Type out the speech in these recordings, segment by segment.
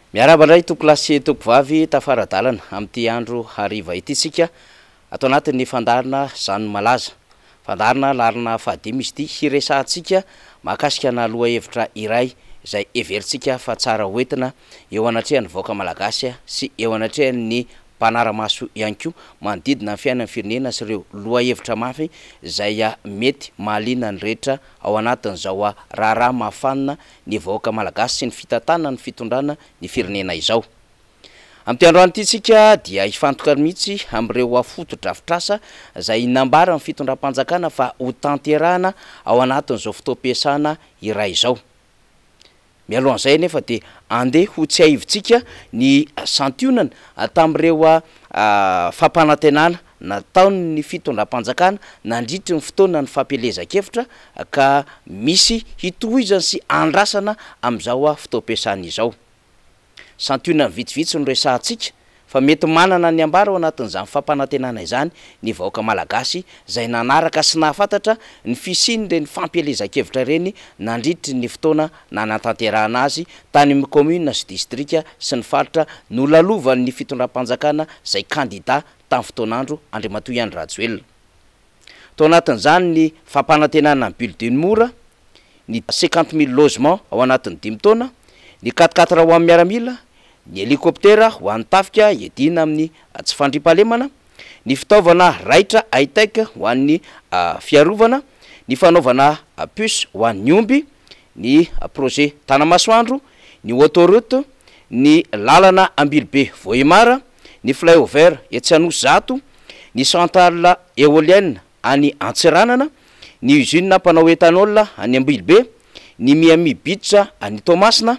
Miarahaba indray tompokolahy sy tompokovavy tafara-dalana amin'ity andro hariva ity isika ato anatin'ny fandaharana Zany Malaza. Fandaharana laharana fahadimy izy ity hiresahantsika mahakasika ana lohahevitra iray izay heverintsika fa tsara hoentina eo anatrehan'ny vahoaka malagasy sy eo anatrehan'ny mpanara-maso ihany koa manodidina ny fiainan'ny firenena sy ireo lohahevitra mafy izay mety mahaliana ny rehetra ao anatin'izao raharaha mahafanina ny vahoaka malagasy sy ny fitantanana ny fitondrana ny firenena izao. Amin'ity androany ity isika dia hifantoka mihitsy amin'ireo fotodrafitrasa izay nambaran'ny fitondram-panjakana fa hotanterahana ao anatin'izao fotoam-piasana iray izao. Mialohan'izay anefa dia andeha ho tsiahivintsika ny santionany tamin'ireo fampanantenana nataon'ny fitondram-panjakana nandritry ny fotoanan'ny fampielezan-kevitra ka misy hitohizany sy andrasana amin'izao fotoam-piasana izao. Santionany vitsivitsy no resahantsika fa mety manana ny ambara ao anatin'izany fampanantenana izany ny vahoaka malagasy izay nanaraka sy nahafantatra ny fisian'ireny fampielezan-kevitra ireny nandritry ny fotoana nanatanterahana azy tany amin'ny kaominina sy distrika sy ny faritra nolalovan'ny fitondram-panjakana izay kandida tamin'ny fotoan'andro Andriamatoa Andry Rajoelina. Tao anatin'izany ny fampanantenana ny building mora, ny 50 000 logements ao anatin'ny 5 taona, ny quatre-quatre ho an'ny miaramila, ny hélicoptère ho an'ny tafika hiadiana amin'ny tsy fandriampahalemana, ny fitaovana raitra high-tech ho an'ny fiarovana, ny fanaovana puce ho an'ny omby, ny projet Tanamasoandro, ny autoroute, ny lalana Ambilobe Vohemar, ny flyover etsy Anosizato, ny centrale éolienne any Antsiranana, ny usine mpanao éthanol any Ambilobe, ny Miami Beach any Toamasina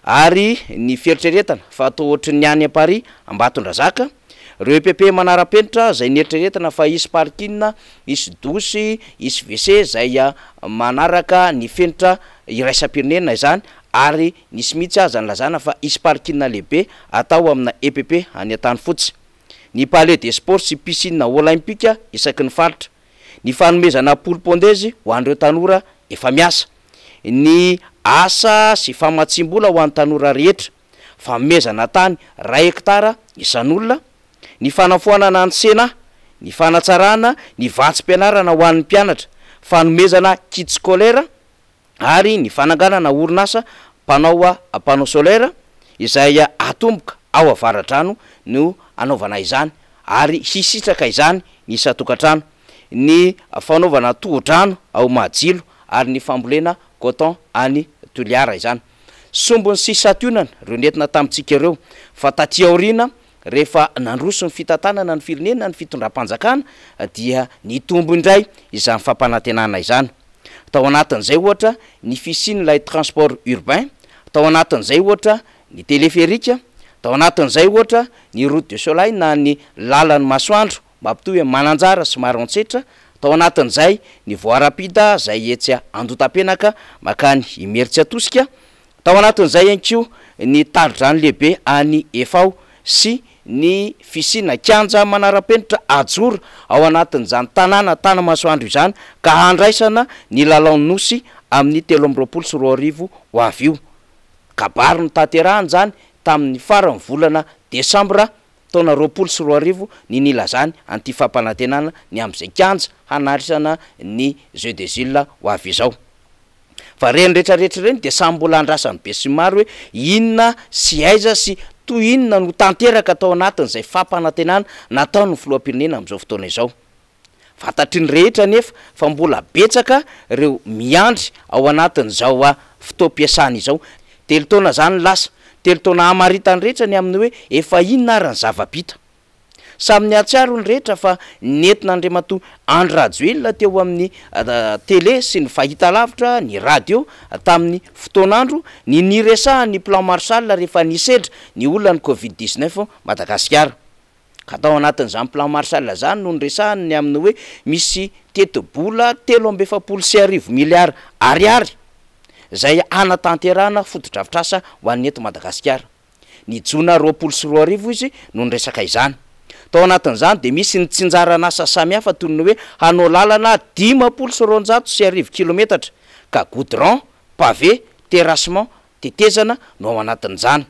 ary ny fieritreretana fa atao ohatry ny any Paris Ambatondrazaka, ireo EPP manara-penitra izay nieritreretana fa hisy parking, hisy douche, hisy WC izay manaraka ny fenitra iraisam-pirenena izany ary nisy mihitsy aza nilazana fa hisy parking lehibe atao amina EPP any Antanifotsy. Ny palais des sports sy piscine olympique isaky ny faritra. Ny fanomezana poule pondeuse ho an'ireo tanora efa miasa. Ny asa sy famatsim-bola ho an'ny tanora rehetra. Fanomezana tany 1 hektara isan'olona. Ny fanafoanana ny Sénat, ny fanatsarana ny vatsim-pianarana ho an'ny mpianatra, fanomezana kit scolaire ary ny fananganana orinasa mpanao panneau solaire izay atomboka ao Avaradrano no anaovana izany ary hisitraka izany ny isan-tokantrano. Ny fanaovana tohodrano ao Mahajilo ary ny fambolena coton any Toliara izany. Sombiny sy santionany ireo nentina tamintsika ireo fa taty aoriana rehefa nandroso ny fitantanana ny firenena ny fitondram-panjakana dia nitombo indray izany fampanantenana izany. Tao anatin'izay ohatra ny fisian'ilay transport urbain, tao anatin'izay ohatra ny téléphérique, tao anatin'izay ohatra ny route du soleil na ny lalan'ny masoandro mampitohy Mananjara sy Maroantsetra, tao anatin'izay ny voie rapide izay etsy Andotapenaka makany Imerintsiatosika, tao anatin'izay ihany koa ny tari-drano lehibe any Efao sy ny fisiana kianja manara-penitra ajoro ao anatin'izany tanàna Tanamasoandro izany ka handraisana ny lalaon'ny nosy amin'ny 2023 ho avy io. Kabary notanterahana izany tamin'ny faran'ny volana desambra taona 2020 ny nilazany an'ity fampanantenana ny amin'izay kianja hanarisana ny Jeux des Îles ho avy izao. Fa ireny rehetrarehetra ireny dia samy mbola andrasan'ny besinimaro hoe inona sy aiza sy toy inona no tanteraka tao anatin'izay fampanantenana nataon'ny filoham-pirenena amin'izao fotoana izao. Fantatry ny rehetra anefa fa mbola betsaka ireo miandry ao anatin'izao fotoam-piasana izao. 3 taona izany lasa, 3 taona hamaritan'ny rehetra ny amin'ny hoe efa inona ary ny zava-bita. Samy nihatsiaro ny rehetra fa nentin'Andriamatoa Andry Rajoelina teo amin'ny tele sy ny fahitalavitra, ny radio tamin'ny fotoan'andro ny niresahany ny plan Marshall rehefa nisedra ny olan'ny Covid 19 Madagasikara. Ka tao anatin'izany plan Marshall izany no niresahany ny amin'ny hoe misy tetibola 1043 miliara ariary izay hanatanterahana fotodrafitrasa ho an'ny eto Madagasikara. Ny jona 2020 izy no niresaka izany. Tao anatin'izany dia misy ny tsinjaran'asa samihafa toy ny hoe hanao lalana 1250 kilometatra ka goudron, pavé, terrassement, tetezana no ao anatin'izany.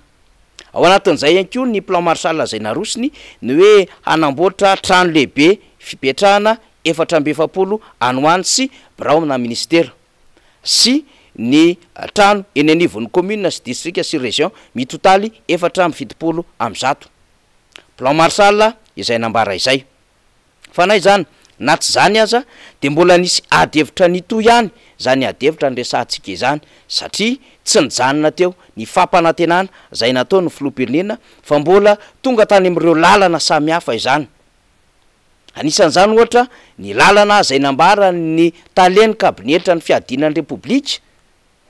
Ao anatin'izay ihany koa ny plan Marshall izay narosony, ny hoe hanamboatra trano lehibe fipetrahana 44 any ho any sy birao amina minisitera sy ny trano eny anivon'ny commune sy distrika sy région mitotaly 174. Plan Marshall izay nambara izay. Fa na izany na tsy izany aza dia mbola nisy ady hevitra nitohy ihany izany ady hevitra niresahantsika izany satria tsy nijanona teo ny fampanantenana izay nataon'ny filoham-pirenena fa mbola tonga tany amin'ireo lalana samihafa izany. Anisan'izany ohatra ny lalana izay nambaran'ny talen'ny kabinetran'ny fiadiana ny Repoblika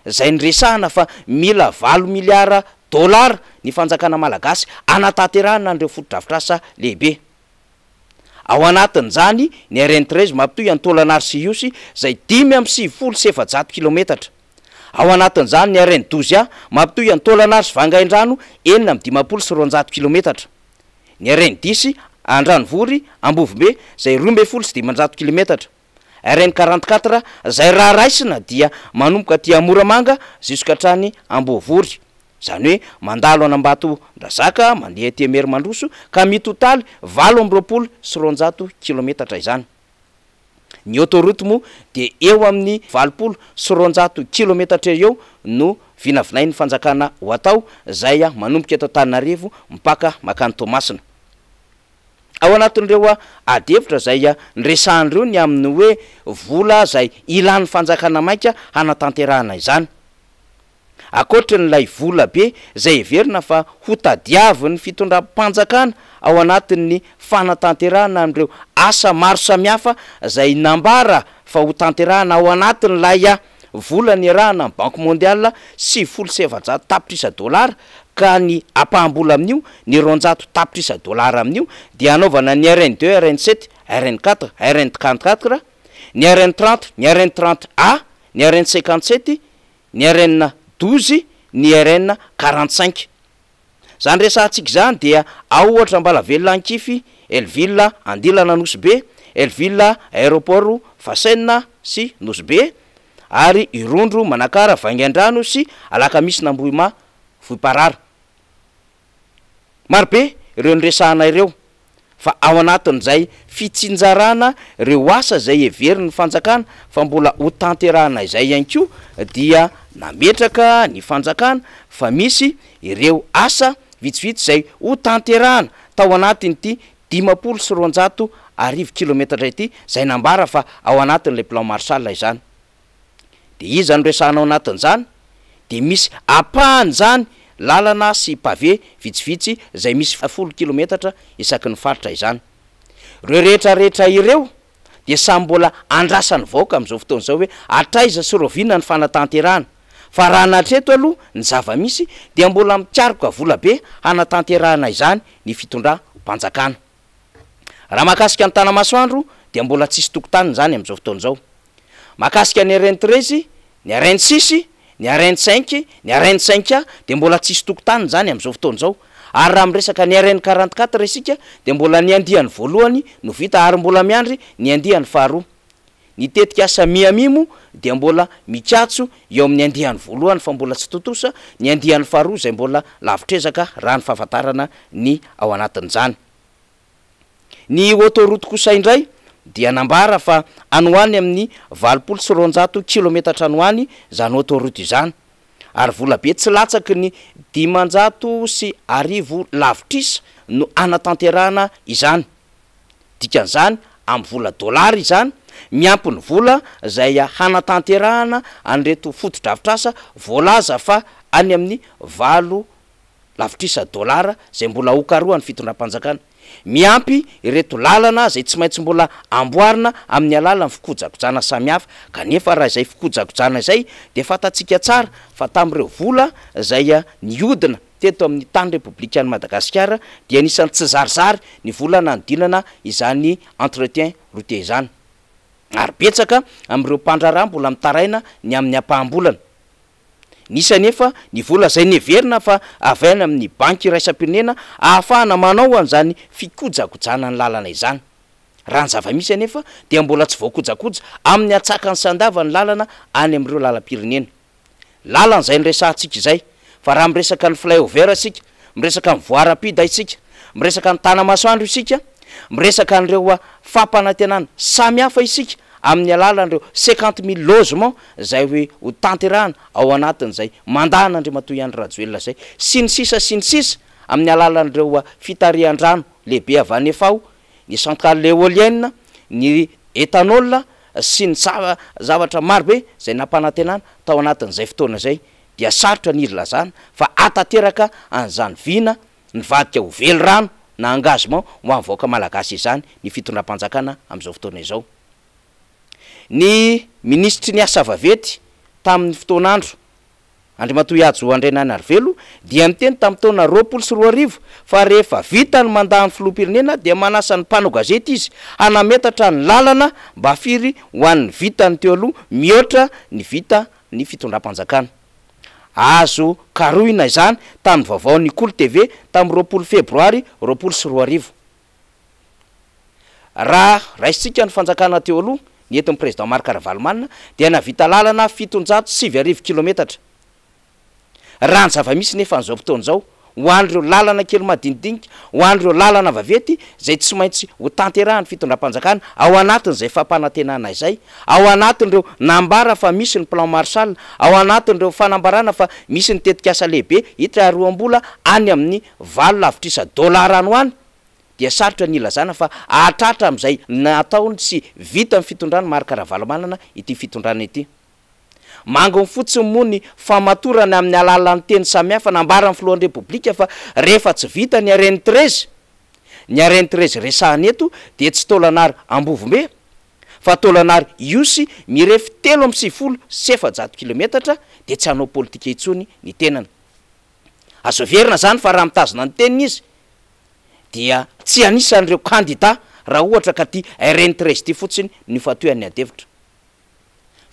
izay niresahana fa mila valo miliara dolara ny fanjakana malagasy hanatanterahana an'ireo fotodrafitrasa lehibe. Ao anatin'izany ny RN 13 mampitohy an'i Tôlanary sy Ihosy izay 495 kilaometatra. Ao anatin'izany ny RN 12 A mampitohy an'i Tôlanary sy Vangaindrano 256 kilaometatra. Ny RN 10 Andranovory, Ambovombe izay 512 kilometatra. RN 44 izay raha raisina dia manomboka aty Moramanga ziska hatrany Ambovory. Izany hoe mandalo an'Ambatondrazaka mandeha aty Imerimandroso ka mitotaly 228 kilometatra izany. Ny autoroute moa dia eo amin'ny 280 kilometatra eo no vinavinain'ny fanjakana ho atao izay manomboka eto Antananarivo mipaka makany Toamasina. Ao anatin'ireo ady hevitra izay niresahan'ireo ny amin'ny hoe vola izay ilan'ny fanjakana mainka hanatanterahana izany. Ankoatrin'ilay vola be izay heverina fa ho tadiavin'ny fitondram-panjakana ao anatin'ny fanatanterahana an'ireo asa maro samihafa izay nambara fa ho tanterahana ao anatin'ilay vola niarahana amin'ny Banque Mondiale 490 tapitrisa dolara ka ny ampaham-bola amin'io, ny 200 tapitrisa dolara amin'io dia hanaovana ny RN deux, RN sept, RN quatre, RN 34, ny RN 30, ny RN 30 A, ny RN 57, ny RN 12, ny RN 45. Izany resahantsika izany dia ao ohatra Ambalavelona Ankify, Hell-Ville Andilana Nosy Be, Hell-Ville Aéroport Fascène sy Nosy Be, ary Irondro Manakara Vaingandrano sy Alakamisy-Nambohimaha Vohiparara. Marobe ireo niresahana ireo fa ao anatin'izay fitsinjarana ireo asa izay heverin'ny fanjakana fa mbola ho tanterahana izay ihany koa dia nametraka ny fanjakana fa misy ireo asa vitsivitsy izay ho tanterahana tao anatin'ity 250 kilometatra ity izay nambara fa ao anatin'ilay plan Marshall izany. Dia iza no resahana ao anatin'izany? Dia misy ampahany izany lalana sy pavé vitsivitsy izay misy 10 kilometatra isaky ny faritra izany. Ireo rehetra rehetra ireo dia samy mbola andrasan'ny vahoaka amin'izao fotoana izao hoe hatraiza sy rahoviana ny fanatanterahana. Fa raha ny hatreto aloha ny zava-misy dia mbola mikaroka vola be hanatanterahana izany ny fitondram-panjakana. Raha mahakasika ny Tanamasoandro dia mbola tsisy tokotaniny izany amin'izao fotoana izao. Mahakasika ny RN 13, ny RN 6, ny RN 5, ny RN 5 A dia mbola tsisy tokotaniny izany amin'izao fotoana izao. Ary raha miresaka ny RN 44 isika dia mbola ny andiany voalohany no vita ary mbola miandry ny andiany faharoa. Ny tetikasa Miami moa dia mbola mikatso eo amin'ny andiany voalohany fa mbola tsy tontosa ny andiany faharoa izay mbola lavitr'ezaka raha ny fahafantarana ny ao anatin'izany. Ny autoroute kosa indray dia nambara fa any ho any amin'ny 280 kilometatra any ho any izany autoroute izany ary volabe tsy latsaky ny 1500 lavitrisa no hanatanterahana izany. Dikan'izany amin'ny vola dolara izany, miampy ny vola izay hanatanterahana an'ireto fotodrafitrasa voalaza fa any amin'ny 8 lavitrisa dolara izay mbola hokarohan'ny fitondram-panjakana, miampy ireto lalana izay tsy maintsy mbola amboarina amin'ny alalan'ny fikojakojana samihafa, kanefa raha izay fikojakojana izay dia fantatsika tsara fa tamin'ireo vola izay nihodina teto amin'ny tany Repoblikan'i Madagasikara dia anisan'ny tsy zarizary ny vola nanodinana izany entretien routier izany ary betsaka amin'ireo mpandraharaha mbola mitaraina ny amin'ny ampaham-bolana. Nisy anefa ny vola izay neverina fa avy any amin'ny banky iraisam-pirenena ahafahana manao an'izany fikojakojana ny lalana izany. Raha ny zava-misy anefa dia mbola tsy voakojakoja amin'ny hatsakany sy andavany ny lalana any amin'ireo lalam-pirenena. Lalana izay niresahantsika izay fa raha miresaka ny fly-over isika, Miresaka ny voie rapide isika, miresaka ny Tanamasoandro isika, miresaka an'ireo fampanantenana samihafa isika amin'ny alalan'ireo 50 000 logements izay hoe ho tanterahana ao anatin'izay mandat-n'Andriamatoa Andry Rajoelina izay, sy ny sisa sy ny sisa, amin'ny alalan'ireo fitarihan-drano lehibe avy any Efaho, ny centrale éolienne, ny éthanol sy ny zavatra marobe izay nampanantenana tao anatin'izay fotoana izay, dia sarotra ny ilazana fa atanteraka an'izany vina nivadika ho velirano na engagement ho an'ny vahoaka malagasy izany ny fitondram-panjakana amin'izao fotoana izao. Ny minisitry ny asa vaventy tamin'ny fotoan'andro, Andriamatoa Hajo Andrianainarivelo, dia niteny tamin'ny taona 2020 fa rehefa vita ny mandat-n'ny filoham-pirenena dia manasa ny mpanao gazety izy hanametatra ny lalana mba firy ho an'ny vitany teo aloha mihoatra ny vita ny fitondram-panjakana. Azo karohina izany tamin'ny vaovaon'ny Kolo TV tamin'ny 20 febroary 2020. Raha raisintsika ny fanjakana teo aloha, ny entin'ny président Marc Ravalomanana, dia nahavita lalana 97 kilometatra. Raha ny zava-misy nefa an'izao fotoana izao, ho an'ireo lalana kely madinidinika, ho an'ireo lalana vaventy izay tsy maintsy ho tanterahan'ny fitondram-panjakana ao anatin'izay fampanantenana izay, ao anatin'ireo nambara fa misy ny plan Marshall, ao anatin'ireo fanambarana fa misy ny tetikasa lehibe hitaroam-bola any amin'ny 8 lavitrisa dolara any ho any, dia sarotra ny ilazana fa hahatratra amin'izay nataony sy vita ny fitondrany Marc Ravalomanana ity fitondrana ity. Manginy fotsiny moa ny famatorana amin'ny alalan'ny teny samihafa nambaran'ny filohan'ny Repoblika fa rehefa tsy vita ny RN 13, ny RN 13 resahana eto dia tsy Taolagnaro Ambovombe fa Taolagnaro Ihosy mirefy 493 kilometatra dia tsy hanao politika intsony ny tenany. Azo heverina izany fa raha mitazona ny teniny izy dia tsy anisan'ireo kandida raha ohatra ka ity RN 13 ity fotsiny no ifantohan'ny adihevitra.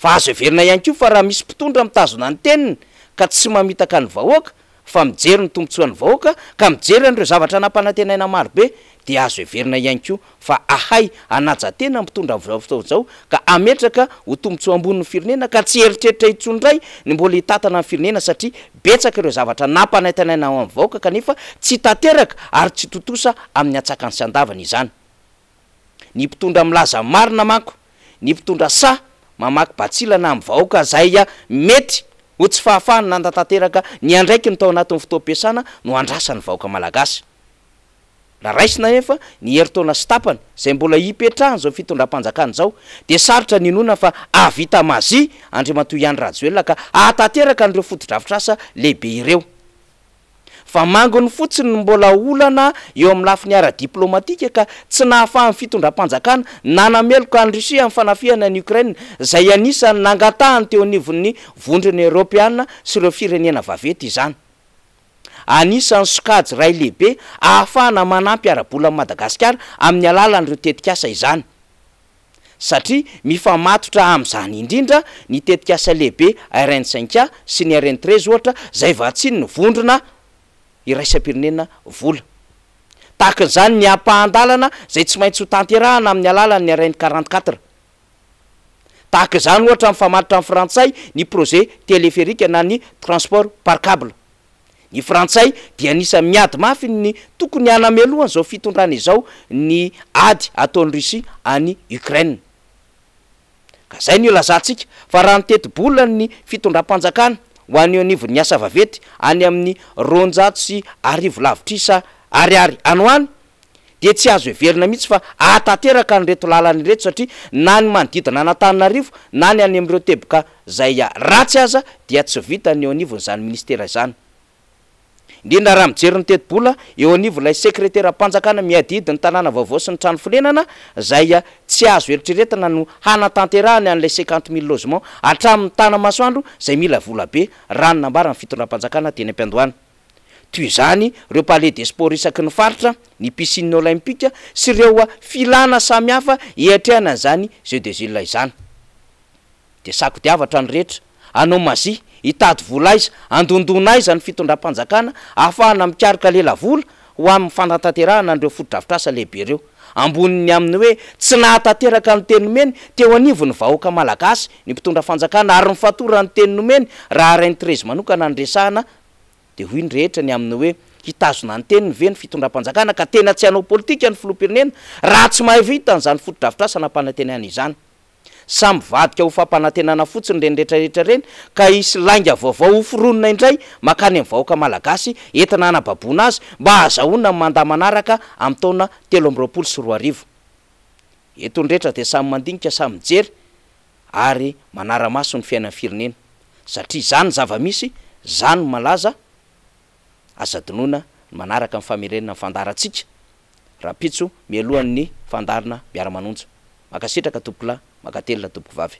Fa azo heverina ihany koa fa raha misy mpitondra mitazona ny teniny ka tsy mamitaka ny vahoaka fa mijery ny tombontsoan'ny vahoaka ka mijery an'ireo zavatra nampanantenaina marobe dia azo heverina ihany koa fa ahay hanaja tena ny mpitondra amin'izao fotoana izao ka hametraka ho tombontsoa ambonin'ny firenena ka tsy hieritreritra intsony indray ny mbola hitantana ny firenena satria betsaka ireo zavatra nampanantenaina ho an'ny vahoaka kanefa tsy tanteraka ary tsy tontosa amin'ny antsakany sy andavany izany. Ny mpitondra milaza marina manko, ny mpitondra sahy mamaky batsilana amin'ny vahoaka izay mety ho tsy fahafahany nanatanteraka ny andraikiny tao anatin'ny fotoam-piasana no andrasan'ny vahoaka malagasy. Raha raisina anefa ny herintaona sy tapany izay mbola hipetrahan'izao fitondram-panjakana izao dia sarotra ny inoana fa hahavita mazia Andriamatoa Andry Rajoelina ka hahatanteraka an'ireo fotodrafitrasa lehibe ireo. Fa manginy fotsiny no mbola olana eo amin'ny lafiny ara-diplaomatika ka tsy nahafahan'ny fitondram-panjakana nanameloka an'i Russie amin'ny fanafihana an'i Ukraine izay anisan'ny nangatahany teo anivon'ny Vondrona Eoropeana sy ireo firenena vaventy izany. Anisan'ny sokajy iray lehibe ahafahana manampy ara-bola an'i Madagasikara amin'ny alalan'ireo tetikasa izany. Satria mifamatotra amin'izany indrindra ny tetikasa lehibe RN 5 A sy ny RN 13 ohatra izay vatsian'ny vondrona iraisam-pirenena vola. Tahaka izany ny ampahan-dalana izay tsy maintsy ho tanterahana amin'ny alalan'ny RN 44. Tahaka izany ohatra mifamatotra amin'ny frantsay ny projet téléphérique na ny transport par cable. Ny frantsay dia anisan'ny miady mafy ny tokony hanamelohan'izao fitondrana izao ny ady ataon'i Russie any Ukraine. Ka izay no ilazantsika fa raha ny tetibolan'ny fitondram-panjakana ho an'ny eo anivon'ny asa vaventy any amin'ny 1200 lavitrisa ariary any ho any dia tsy azo heverina mihitsy fa hahatanteraka an'ireto lalana ireto satria na ny manodidina an'Antananarivo na ny any amin'ireo teboka izay ratsy aza dia tsy vitan'ny eo anivon'izany ministera izany. Indrindra raha mijery ny tetibola eo anivon'ilay sekreteram-panjakana miadidy ny tanàna vaovao sy ny trano fonenana izay tsy azo eritreretina no hanatanterahany an'ilay 50 000 logements hatramin'ny Tanamasoandro izay mila volabe raha ny nambaran'ny fitondram-panjakana teny am-piandohana. Toy izany ireo palais des sports isaky ny faritra, ny piscine olympique sy ireo filana samihafa hiatrehana an'izany jeux des îles izany. Dia sakodiavatra ny rehetra, hanao mazia, hitady vola aiza, handondona aiza ny fitondram-panjakana ahafahana mikaroka lelavola ho amin'ny fanatanterahana an'ireo fotodrafitrasa lehibe ireo. Ambonin'ny amin'ny hoe tsy nahatanteraka ny teny nomeny teo anivon'ny vahoaka malagasy ny mpitondra fanjakana ary ny fatoran'ny teny nomeny raha RN 13 manokana no resahana dia hoy ny rehetra ny amin'ny hoe Hitazona ny teniny ve ny fitondram-panjakana ka tena tsy hanao politika ny filoham-pirenena raha tsy mahavita an'izany fotodrafitrasa nampanantenany izany? Sa mivadika ho fampanantenana fotsiny ireny rehetra rehetra ireny ka hisy lainga vaovao hoforonina indray mankany amin'ny vahoaka malagasy entina hanababoana azy mba hahazahoana ny mandat manaraka amin'ny taona 2023? Eto ny rehetra dia samy mandinika samy mijery ary manara-maso ny fiainan'ny firenena satria izany ny zava-misy, izany no malaza, aza adinoina ny manaraka ny famerenana ny fandaharantsika rahampitso mialohan'ny fandaharana miara-manonja. Mankasitraka tompokolahy, mankatelina tompokovavy.